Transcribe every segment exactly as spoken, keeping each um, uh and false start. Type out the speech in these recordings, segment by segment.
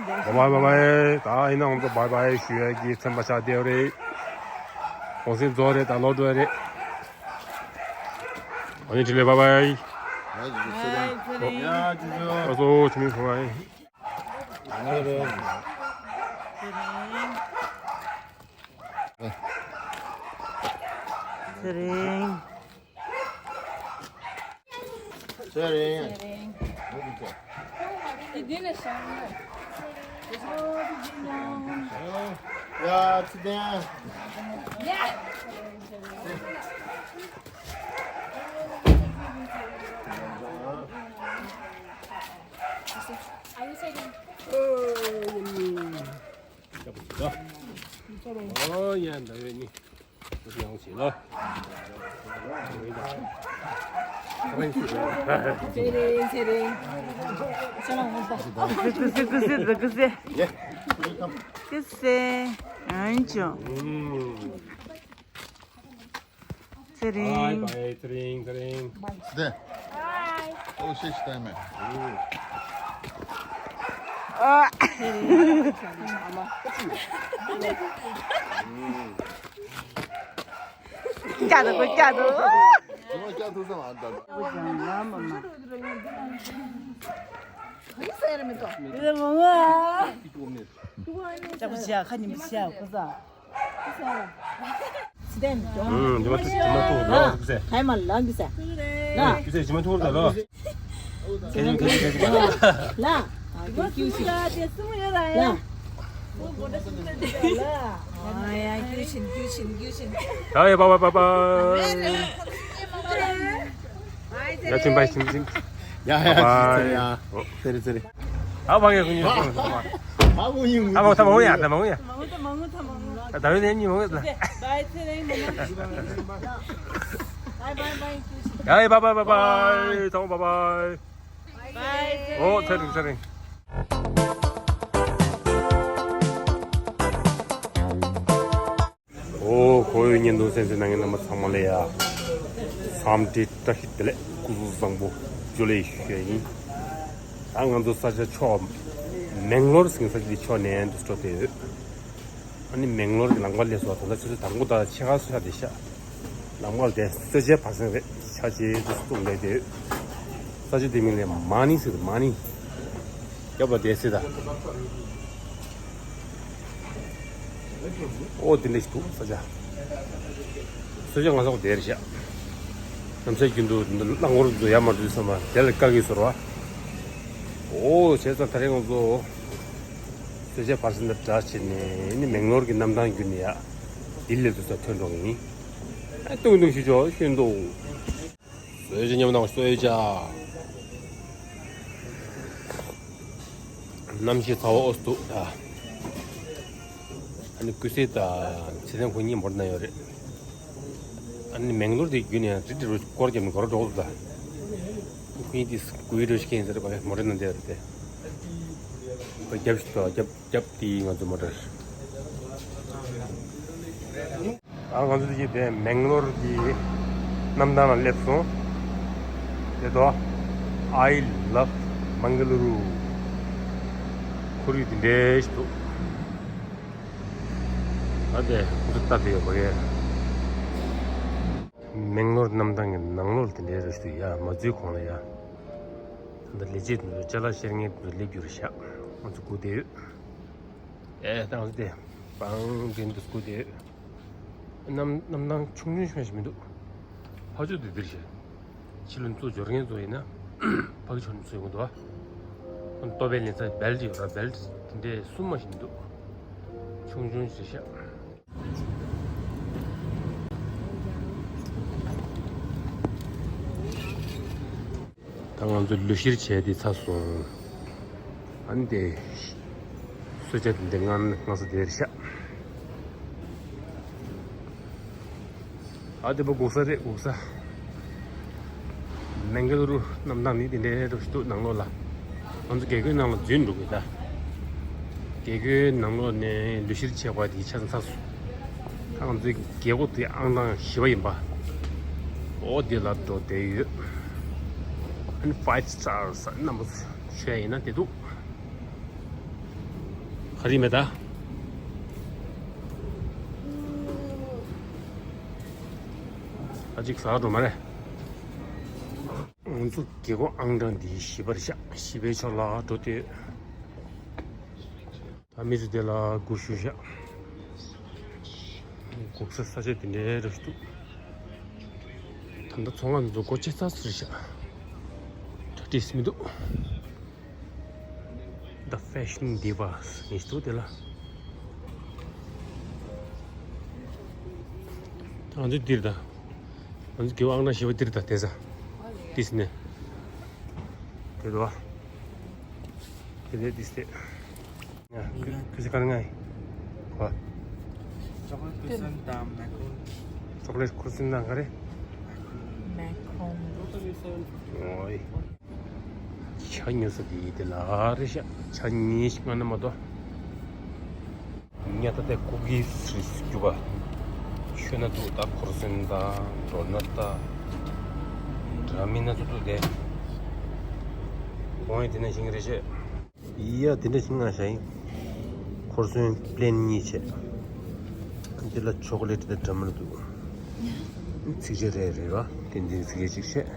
བཱའི་བཱའི་བཱའི། ད་ཡིན་ན་ང་ཚོ་བཱའི་བཱའི་ཞུ་ཡ་གི་ཚན་པ་ཆགས་བསྡད་ཡོད་རེད། གུང་སེང་རྫོགས་རེད། ད་ལོག་འགྲོ་ཡ་རེད། ཨ་ནི་འཕྲིན་ལས་བཱའི་བཱའི། ཡ་ཇུ་ཇུ། ཨ་སོ་ཆི་མི་བཱའི་བཱའི། ཚེ་རིང་། ཚེ་རིང་། ཡ་ཚེ་བརྟན། ཨོ་ཡ་ད་བས་ནི་ཡང་བྱེད་ལ། ཚེ་རིང་ཚེ་རིང་། ཀུ་སེ་ཀུ་སེ་ཀུ་སེ། ཀུ་སེ། ཨན་ཅོ། ཚེ་རིང་། བཱའི་བཱའི། ཚེ་རིང་། ཚེ་རིང་། ཚེ་བརྟན། ཨོ་ཤེས་ཤེས་ཏན་མེ། ཨ། སྐྱ་དང་གོ་སྐྱ་དང་། ཁྱོད་སྐྱ་ཐུག་ས་མ་འདྲ། ཁྱོད་མང་ང་། ལྕགས་པོ་བྱས་ཁ་ཉིན་པོ་བྱས་ཁོ་ཚ། སི་ཏན་ཀྱོ། ཨུམ། ཇི་མ་ཐུག་ཇི་མ་ཐུག་ལ་ཐུག་སེ། ཁའི་མ་ལ་འདི་སེ། ལ། ཁྱི་སེ་ཇི་མ་ཐུག་ད་ལོ། ཁྱི་ཁྱི་ཁྱི་ཁྱི། ལ། ཨ་ཀྱུ་ཀྱུ་ཤི། ལ། ཨ་ཡ་ཀྱུ་ཤིན་ཀྱུ་ཤིན་ཀྱུ་ཤིན། ཡ་ཡ་པ་པ་པ་པ། ཡ་ཆིན་པ་ཆིན་ཆིན། ཡ་ཡ་ཡ། ཚེ་རིང་ཚེ་རིང་། ཨ་བ་གི་ཁུ་ཉི། ཨ་བ་ཁུ་ཉི། ཨ་མ་ཐ་མ་ཡ་ཐ་མ་ཡ། ད་བས་ནས་ཉི་མ་ལ། ཡ་ཡ་པ་པ་པ་པ། ཐོང་པ་པ། ཨོ་ཚེ་རིང་ཚེ་རིང་། ཨོ་ཁོ་བོའི་བརྙན་ཐུང་གསན་གཟིགས་གནང་མཁན་རྣམ་པ་ཚང་མ་ལ་ཡ། འཚམས་འདྲི་བཀྲ་ཤིས་བདེ་ལེགས། སྐུ་གཟུགས་བཟང་པོ། ཇུ་ལེ་ཞུ་ཡ་ཡིན། ད་ང་ཚོ་ས་ཆ་ཕྱོགས་མེང་ལོར་ཟེར་མཁན་ས་ཆ་དེ་ཕྱོགས་ནས་འདུག་འགྲོ་བསྡད་ཡོད། ཨ་ནི་མེང་ལོར་གྱི་ལམ་ཁ་སླེབས་སོང་། ད་ལྟ་ཆུ་ཚོད་དང་པོ་དང་ཕྱེད་ཀ་ཙམ་ཆགས་བསྡད་ཤག་ལམ་ཁ་དེ་གསོལ་ཇའི་བར་གསེང་རེད། ཆ་ཆེ་དུ་སུ་ལས་དེ། ས་ཆ་དེ་མིང་ལ་མ་ནི་ཟེར། མ་ནི། རྒྱབ་ལ་དེ་སྲིད་ད། ཨོ་དེ་འདྲ་ཞིག་འདུག་ས་ཆ། གསོལ་ཇ་ང་ཚོ་དེར་བཞག་གནམ་ས་རྒྱུན་དུ་རླངས་འཁོར་ཚོ་ཡར་མར་འགྲོ་དུས་ཙམ་པ་དེ་ལ་བཀག་གི་ཟེར་བ། ཨོ་བྱས་ཙང་ད་རེས་ང་ཚོ་གསོལ་ཇ་བར་གསེང་དང་སྦྲགས་བྱས་ནས་ནི་མེང་ལོར་གྱི་གནམ་ཐང་བརྒྱུད་ནས་ཡ་ལྡི་ལི་ལ་དུས་ཚོད་ཐོན་འགྲོ་གི་ཡིན། ཨ་ཏུང་ཏུང་ཞུ་ཆོག་ཤོད་འདུག་གསོལ་ཇ་མཉམ་དང་། གསོལ་ཇ། གནམ་གཤིས་ཚ་བ་ཨོ་སི་འདུག་ད། ཨ་ནི་ཀུ་སེ་དང་ཚེ་བརྟན་ཁོ་གཉིས་མོ་ཊ་ནང་ཡོད་རེད། ཨ་ནི་མེང་ལོར་དེ་བརྒྱུད་ནས་རི་ཏི་རུ་སྐོར་རྒྱབ་ནས་སྒོར་འགྲོ་འདུག་ད། ཁོ་གཉིས་དེ་སྐུའི་རུ་ཤི་ཁན་ཟེར་བ་མོ་ཊ་ནང་བསྡད་ཡོད་རེད་དེ། ཁོ་རྒྱབ་ཤི་དང་རྒྱབ་རྒྱབ་དེ་ང་ཚོ་མོ་ཊ། ཨ་ང་ཚོ་དེ་གི་དེ་མེང་ལོར་གྱི་གནམ་ཐང་ལ་སླེབས་སོང་། དེ་དོ། I love Mangaluru། ཁོར་ཡུག་དེ་འདྲའི་ཞིག་འདུག་ཨ་དེ་ཁོ་ཚོ་ལྟ་དེ་ཡོད་པ་གས། མེང་ལོར་གནམ་ཐང་གི་ནང་ལོགས་དེ་འདྲའི་རེ་ཞིག་འདུག་ཡ། མ་འཛུལ་གོང་ལ་ཡ། ད་ལྟ་ལས་བྱེད་དེ་ཚོ་ཅ་ལག་བཤེར་མཁན་དེ་ཚོ་སླེབས་རྒྱུ་རེད་ཤག་ང་ཚོ་སྒུག་བསྡད་ཡོད། ཨེ་ད་ང་ཚོ་དེ་པང་དེ་འདུག་སྒུག་བསྡད་ཡོད། གནམ་གནམ་ཐང་ཆུང་ཆུང་ཞིག་མ་ཞིག་མི་འདུག་ཕ་ཆོས་དེ་འདིར་བཞག་ཕྱི་ལོགས་ཚོ་འབྱོར་མཁན་ཚོ་ཡིན་ན་ཕ་གི་ཆོས་ཚོ་ཡོང་གི་འདུག་ཨ་ཏོ་པའི་ལེན་ཚ་བེལ་ཊི་ཡོད་ར། བེལ་ཊི་དེ་འདྲའི་གསུམ་མ་ཞིག་མི་འདུག་ཆུང་ཆུང་ཞིག་རེད་ཤག་ད་ང་ཚོ་ལུས་བཤེར་བྱས་ཏེ་ཚར་སོང་། ཨ་ནི་དེ་གསོལ་ཇ་དེ་འདི་ང་ང་ཚོ་དེར་བཞག་ཨ་དེ་པ་སྒུག་ས་རེད། སྒུག་ས། མེང་ག་ལུ་རུ་གནམ་ཐང་ནི་དེ་འདྲའི་འདྲ་ཞིག་འདུག་ནང་ལོགས་ལ། ང་ཚོ་རྒྱལ་སྒོའི་ནང་ལ་འཛུལ་འགྲོ་གི་ད། རྒྱལ་སྒོའི་ནང་ལོགས་ནས་ལུས་བཤེར་བྱེད་པ་དེ་ཆ་ཚང་ཚར་སོང་། ད་ང་ཚོའི་རྒྱལ་སྒོ་དེ་ཨང་དང་བཞི་པ་ཡིན་པ། ཨོ་དེ་ལ་འགྲོ་བསྡད་ཡོད། ཨ་ནི་ཕའིབ་སི་ཊར་རྣམ་པ་ཚོ་ཤོད་ཡ་ཡིན་ན་དེ་འདུག་རིག་མེད་ད། ཨ་ཅིག་ཟ་འགྲོ་མ་རེད། ང་ཚོ་རྒྱལ་སྒོ་ཨང་གྲངས་འདི་བཞི་པར་བཞག་བཞི་པའི་ཕྱོགས་ལ་འགྲོ་དུས། ད་མི་ཚོ་དེ་ལ་སྒུག་བཞུགས་བཞག་སྒུག་ས་ས་ཆ་དེ་འདྲའི་རུ་འདུག་ད་ལྟ་ཚོང་ཁང་ཚོ་སྒོ་ཕྱེ་ཚར་ཚར་བཞག་གྲ་སྒྲིག་མི་འདུག The Fashion Divas ངེས་འདུག་དེ་ལ། ང་ཚོ་འདིར་ད། ང་ཚོ་རྒྱལ་སྒོ་ཨང་གྲངས་བཞི་པ་འདིར་ད་དེ་ས། ཏིས་ནས། དེ་དོ། དེ་ནས་ཏིས་དེ། ཁུ་ཁུ་ཚི་ཀར་ངའི། ཁོ། Chocolate croissant དང་macaron། Chocolate croissant དང་ག་རེ། Macaron། ཨོའི། ཇ་ཉོ་ས་དེ་དེ་ལ་རེད་ཤག་ཇ་ཉོས་ཤིག་ང་ནི་མ་གཏོགས། ཉ་ད་ལྟ་ཀུ་ཀི་སི་རེད་རྒྱུ་བ། ཆོས་ན་འདུག་ད་ཁོར་སོན་དང་ཌོ་ནཊ་དང་། འདྲ་མིན་སྣ་ཚོགས་འདུག་དེ། གོང་ཡི་དེ་ནས་ཤིང་རེད་ཤག་ཡ་དེ་འདྲ་ཞིག་ང་ཞ་ཡིན། ཁོར་སོན་པི་ལེན་གཉིས་བྱས། འདི་ལ་ཆོ་ཀོ་ལེ་ཊི་དང་འདྲ་མི་འདུག་ཚིགས་བཅད་རེ་རེ་བ་དེ་འདི་ཚིགས་བཅད་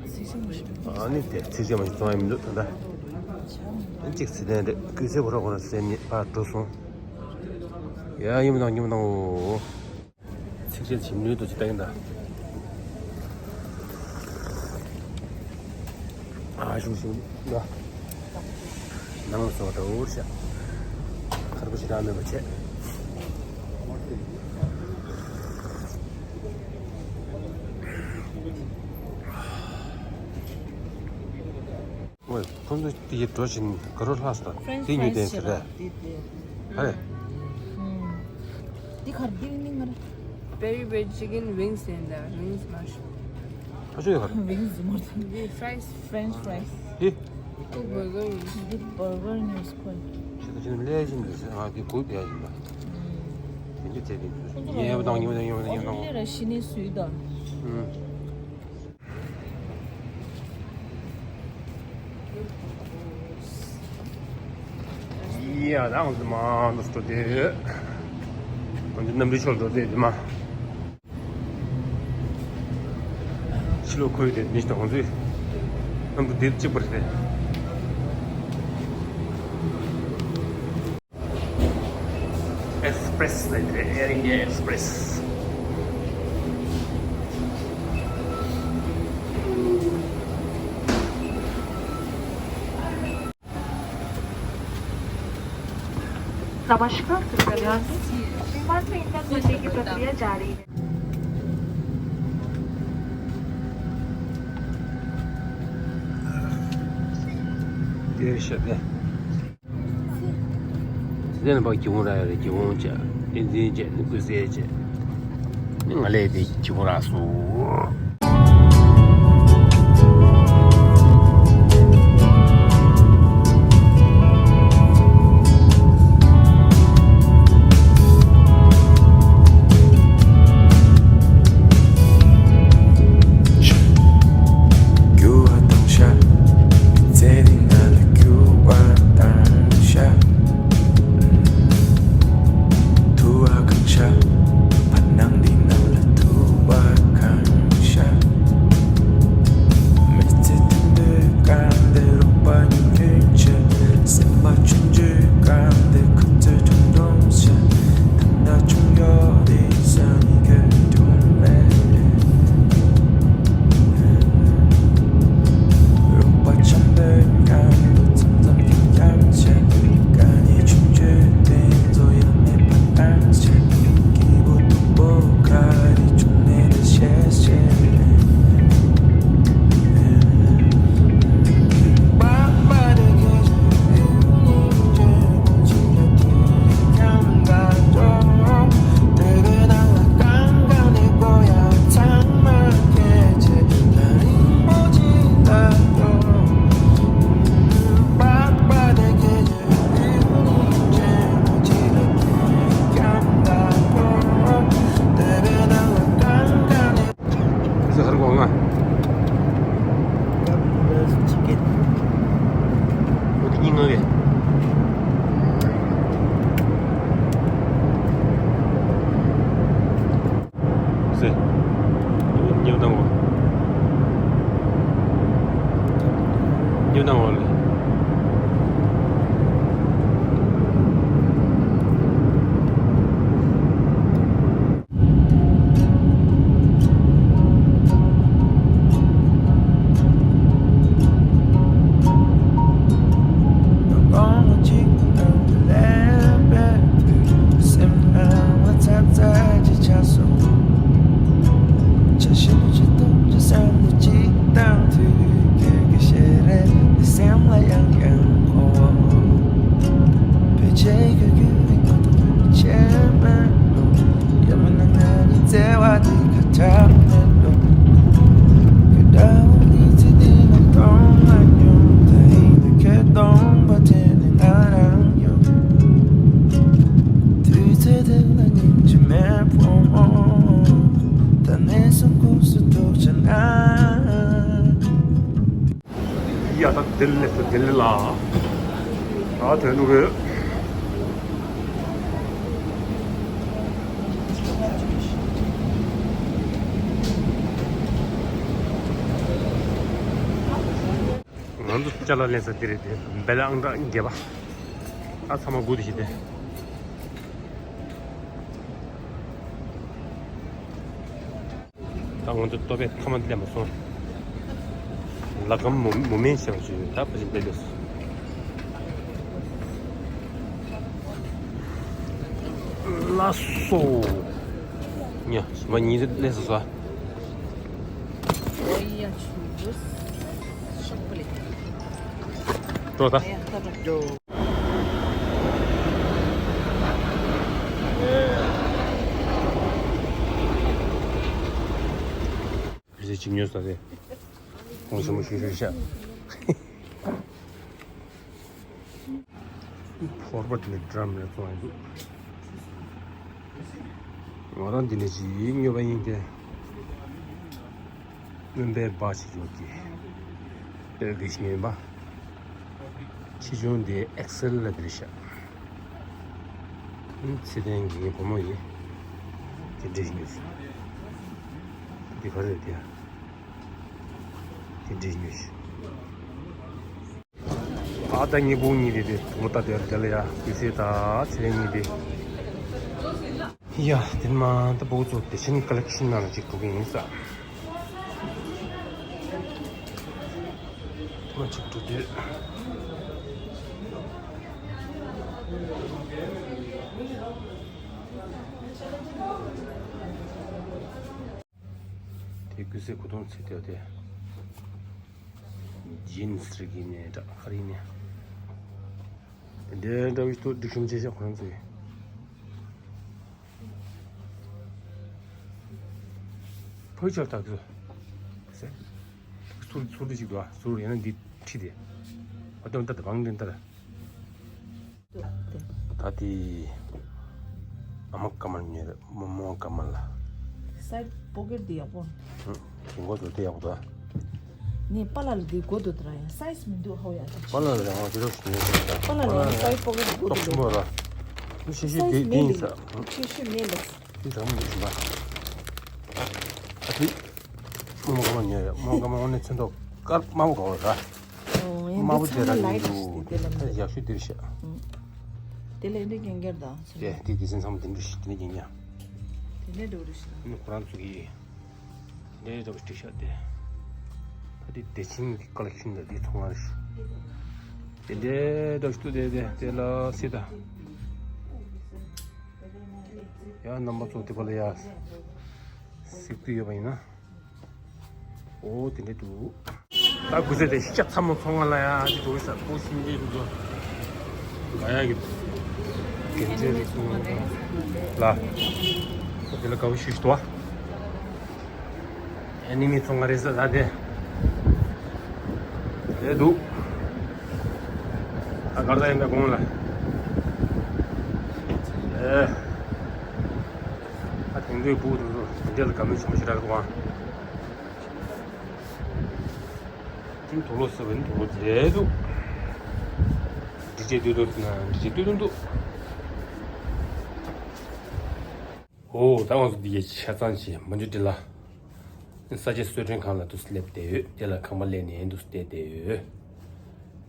གཅིག་བཤད། ཨ་ནི་དེ་ཚིགས་བཅད་མ་ཞིག་བཙོང་ཡ་མི་འདུག་ད་ལྟ། གཅིག་ཚིག་དོན་རེ་ཀུན་གསལ་ཁོ་ར་ཁོ་ར་ཟེར་ནས་ཕར་འགྲོ་སོང་། ཡ་ཡིན་མི་དང་ཉིན་མི་དང་འོ། ཚིགས་བཅད་ཞིམ་ལུས་དུ་ཅི་ལྟ་ཡིན་ད། ཨ་ཞུ་ཞུ་ལ། ནང་ལ་སོགས་འདྲ་བོར་བྱ། ཁར་པོ་ཞེ་དྲག་མེད་པ་བྱས། ཨོ། ཁོང་ཚོ་དེ་ཡི་འགྲོ་བཞིན་ག་རུ་ལྷག་སོང་། French fries དེ་ཉོས་དེ་ཟེར་ར། དེ་དེ། ཨ་རེ། ཨུམ། འདི་གར་འདི་ནི་ང་ར། Peri peri chicken wings ཟེར་འདི་wings མ་ཤོ། ཨ་ཅོ་ཡོད་གར། Wings མ་ཤོ། འདི་fries། French fries། དེ། ཁོ་burger ཉོས། འདི་burger ཉོས་ཁོ། ཤི་ད་ཤི་ན་ལས་བཞིན་འདུག་ཟེར། ང་འདི་དགོས་བསྡད་ཡིན་པ། ཨུམ། དེ་འདྲ་བྱས་ཏེ་ཁོང་ཚོ་ཉལ་བ་དང་ཉལ་བ་དང་ཉལ་བ་དང་ཉལ་བ་དང་། ཨོ་སི་ཊྲེ་ལི་ཡ་ར་ཤི་ནས་སུའི་དང་། ཨུམ། ཡ་ད་ང་ཚོ་མ་འདུག་སྤྲོ་དེ། ང་ཚོ་གནམ་རི་ཤོར་འགྲོ་དེ་དེ་མ། ཕྱི་ལོགས་ཁོལ་དེ་མི་ཞིག་དང་ང་ཚོས་གནམ་གྲུ་དེ་གཅིག་པ་རེད་དེ། Express ལ་འདི་Air India Express། नमस्कार, कृपया ध्यान दें, विमान में इंधन भरने की प्रक्रिया जारी है। དེར་ཤོད་དེ། དེ་ནས་ཕར་སྒེའུ་ཁུང་རག་ཡོད་རེད། སྒེའུ་ཁུང་བྱས། བསྟན་འཛིན་བྱས། ནི་ཀུན་གསལ་བྱས། ནི་ང་ལས་དེ་སྒེའུ་ཁུང་རག་སོང་། རྒྱུ་བ་བཏང་ཤག་ཚེ་རིང་ང་ལ་རྒྱུ་བ་བཏང་ཤག་ཐུ་བ་གང་ཤག་ཕ་ནང་འདི་ནང་ལ་ཐུ་བ་གང་ཤག་ཡ་ད་དེ་ལས་སུ་དེ་ལས་ལ། ད་དོན་དུ་གི། ང་ཚོ་ཅ་ལག་ལེན་ས་དེ་རེད་དེ། བེ་ལ་ཨང་གྲངས་བརྒྱད་པ། ཨ་ཚང་མ་སྒུག་དེ་ཞིག་དེ། ད་ང་ཚོ་ལྟོ་ཕད་ཐ་མ་ལེན་པ་སོང་། ལ་སྐམ་མོ་མོ་མེན་ཞེས་པ་ཞིག་ཡོད། ད་ཕ་ཞིག་འདེབས་ལས་སོ། ལ་སོ། ཉ་མ་གཉིས་ལས་སོ་སོ། འགྲོ་ད། བི་ཟའི་ཅིག་ཉོས་ས་རེད། ཁོང་ཞིམ་པོ་ཞིག་རེད་ཤག་ཕོར་པ་དེ་ནས་ཌམ་རེ་བཙོང་ཡོད་འདུག་ང་རང་འདི་ནས་ཅིག་ཉོས་པ་ཡིན་ཏེ། སྨན་པའི་སྦ་ཆེ་ཆུང་གི་ཨེལ་གྱི་ཤིང་ཡིན་པ། ཆེ་ཆུང་དེ་ཨེག་སེལ་ལ་དེར་བཞག་ཚེ་བརྟན་གྱི་བུ་མོ་ཡིན། དེ་འདྲ་ཞིག་ཡོད། འདི་ག་རེ་རེད་དེ། དེ་འདྲ་ཞིག་ཡོད། ཨ་ད་ངའི་བུ་གཉིས་དེ་དེ་མོ་ལྟ་དེར་དེ་ལ་ཡ་དེ་ཚེ་ད་ཚེ་རིང་གཉིས་དེ། ཡ་དེ་མ་ད་བུ་ཚོ་བདེ་ཆེན་ཀ་ལེག་ཤིན་ནང་ལ་ཅིག་འགྲོ་གི་ཡིན་ས། དེ་མ་ཅིག་འགྲོ་དུས། དེ་ཀུ་སེ་གོ་ཐོང་ཚེ་དེ་དེ། ཇིན་སི་རིགས་ཡིན་ནའི་འདྲ་ག་རེ་ཡིན་ནའི། དེ་འདྲ་བའི་སྟོད་སྒྲིག་གཤོམ་ཆེ་ཤག་ཁོང་ཚོས། ཕོ་ཆོག་ཐག་ཚོ། ཟེར། ཚུར་ཚུར་འདྲི་ཞིག་འདུག་ཨ་ཚུར་ཡིན་ན་འདི་ཁྲིད་དེ། ཨ་དོན་ལྟ་དེ་བང་འདྲེན་ལྟ་ལ། ད་དེ། ཨ་མ་ཀ་མར་ཉོས་རེད། མོ་མོ་ཀ་མར་ལ། སའི་ཌི་པོ་ཀེ་ཊི་འདི་ཡག་པོ། ཧུམ། དེ་མགོ་འདོད་དེ་ཡག་པོ་འདུག་ནི་པ་ལ་ལ་འདི་མགོ་འདོད་དེ་ར་ཡང་སའི་ཛི་མི་འདུག་ཧོ་ཡ། པ་ལ་ལ་རང་དེ་རོགས་ཉོས་རེད་ད། པ་ལ་ལ་ཡང་སའི་ཌི་པོ་ཀེ་ཊི་མགོ་འདོད་ཆུང་མོ་ར། ཤེ་ཤེ་སའི་ཛི་དེ་མེད་ཡིན་ལ། ས། ཤེ་ཤེ་མེད་ལ། དེ་ཙམ་མི་འདུག་ཨ་དེ། མོ་མོ་ཀ་མར་ཉོས་རེད། མོ་མོ་ཀ་མར་དངོས་གནས་ཚོན་མདོག་དཀར་དམར་པོ་ག་བ་ར། ཨོ་ཡང་དམར་པོ་དེ་འདི་ཚང་མ་ར་ལའི་ཊི་ཡིན་ཞིག་འདུག་དེ་ལ་ད་ཡག་ཤོས་དེ་རེད་ཤག་དེ་ལ་འདི་རྐྱང་རྐྱང་དང་། དེ་དེ་དེ་ཚོ་ཚང་མ་དེ་འདྲ་ཞིག་དེ་ནས་རྐྱང་རྐྱང་། དེ་ནས་འགྲོ་རེད་ཤག་ཨ་ནི་ཁོ་རང་ཚོ་གི་དེ་འདྲའི་འདྲ་བ་ཞིག་བྲིས་ཤག་དེ། ད་དེ་བདེ་ཆེན་གྱི་ཀོ་ལེག་ཤིན་ལ་དེ་ཐོག་མ་རེད་ཤག་དེ་འདྲའི་འདྲ་བ་ཞིག་འདུག་དེ་དེ་དེ་ལ་སྲིད་ད། ཡ་རྣམ་པ་ཚོ་དེ་པ་ལ་ཡ། གཟིགས་ཀྱི་ཡོད་པ་ཡིན་ན། ཨོ་དེ་འདྲ་འདུག་ད་དགུ་ཚེ་དེ་ཤ་ཚ་མོ་ཚོང་ང་ལ་ཡ་ཅི་འགྲོ་གི་ས་ཁོ་ཤིང་རྗེས་འདུག་ག་ཡ་གི་དེ་འདྲའི་རིགས་ཚོང་ང་ལ། དེ་ལ་དགའ་བོ་ཞུ་ཞུ་དོ། ཨེ་ནི་མི་ཚོང་ང་རེད་ས་ད་དེ། དེ་འདུག་ད་གར་ད་ཡིན་ད་གོང་ལ། ཨེ། ད་དེང་དུས་བུ་དེ་ཚོ་དེ་འདྲ་ལ་དགའ་མོས་ཆེན་པོ་ཞེ་དྲག་འདུག་ཨ། ཅིང་དུག་ལོག་ཟེར་བ་ནི་དུག་ལོག་རེད་འདུག་འདི་བྱས་སྡོད་འདུག་ཟེར་ན་འདི་བྱས་སྡོད་འདུག་འདུག་འོ་ད་ང་ཚོ་འདི་གའི་ཆ་ཚང་བྱས་མ་འཇུ་འདི་ལ། ས་ཆ་གསོལ་མགྲོན་ཁང་ལ་འདུག་སླེབས་བསྡད་ཡོད། དེ་ལ་ཁང་པ་ལེན་ནས་འདུག་བསྡད་བསྡད་ཡོད།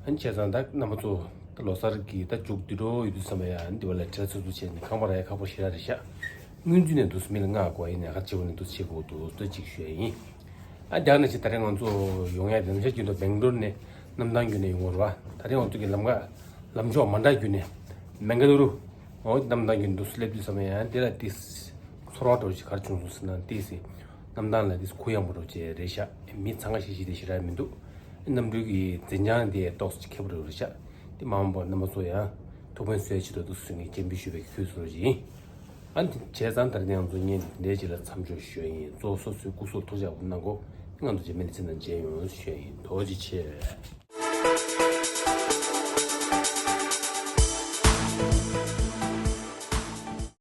ཨ་ནི་བྱས་ཙང་ད་རྣམ་པ་ཚོ་ད་ལོ་གསར་གྱི་ད་མཇུག་བསྡུ་འགྲོ་ཡོད་དུས་ཙམ་པ་ཡ་འདི་བ་ལ་བྲེལ་ཚུབ་ཚུབ་བྱས་ནས་ཁང་པ་རག་ཡ་ཁག་པོ་ཞེ་དྲག་རེད་ཤག་སྔོན་ཚུད་ནས་འདུག་མི་ལ་མངགས་དགོས་ཡིན་ན་ཁ་ཆེ་བོ་ནས་འདུག་བྱེད་དགོས་འདུག་ལྟ་ཅིག་ཞུ་ཡ་ཡིན། ཨ་རྒྱ་ནས་ཅིག་ད་རེས་ང་ཚོ་ཡོང་ཡ་དེ་ནམ་ཞག་རྒྱུན་དུ་སྦེང་ལོར་ནས་གནམ་ཐང་བརྒྱུད་ནས་ཡོང་བ་རེད་བ། ད་རེས་ང་ཚོ་གི་ལམ་ཁ་ལམ་ཕྱོགས་མ་འདྲ་བརྒྱུད་ནས་མེང་ག་ལུ་རུ་འོ་གནམ་ཐང་བརྒྱུད་ནས་འདུག་སླེབས་དུས་ཙམ་ཡང་དེ་ལ་ཏིས་ཚོར་བ་འདྲ་བོ་ཞིག་ག་རེ་བྱུང་སོང་ཟེར་ན་ཏིས་གནམ་ཐང་ལ་ཏིས་གུ་ཡངས་པོ་འདྲ་བོ་ཅིག་རེད་ཤག་མི་འཚང་ཁ་ཤིག་ཤིག་དེ་ཞེ་དྲག་མི་འདུག་གནམ་གྲུ་གི་འཛིན་བྱང་དེ་ཏོག་ཙམ་ཁེ་པོ་འདྲ་བོ་རེད་ཤག་དེ་མ་འོངས་པར་རྣམ་པ་ཚོ་ཡང་ ཐུགས་ཕན་གསོས་ཆེད་དུ་སུ་ངས་སྤྱན་འབུལ་ཞུ་བའི་ཁུལ་སོང་ཞིང་། ཨ་ནི་བྱས་ཙང་ད་རེས་ང་ཚོ་ངས་འདིའི་རྗེས་ལ་མཚམས་འཇོག་ཞུ་ཡ་ཡིན། གཙོ་བོ་སོ་སོའི་སྐུ་གཟུགས་ཐུགས་ཅག་པོ་གནང་གོ། ང་ཚོ་རྗེས་མའི་ལེ་ཚན་ནང་མཇལ་ཡོང་ཞུ་ཡ་ཡིན། ཐུགས་རྗེ་ཆེ།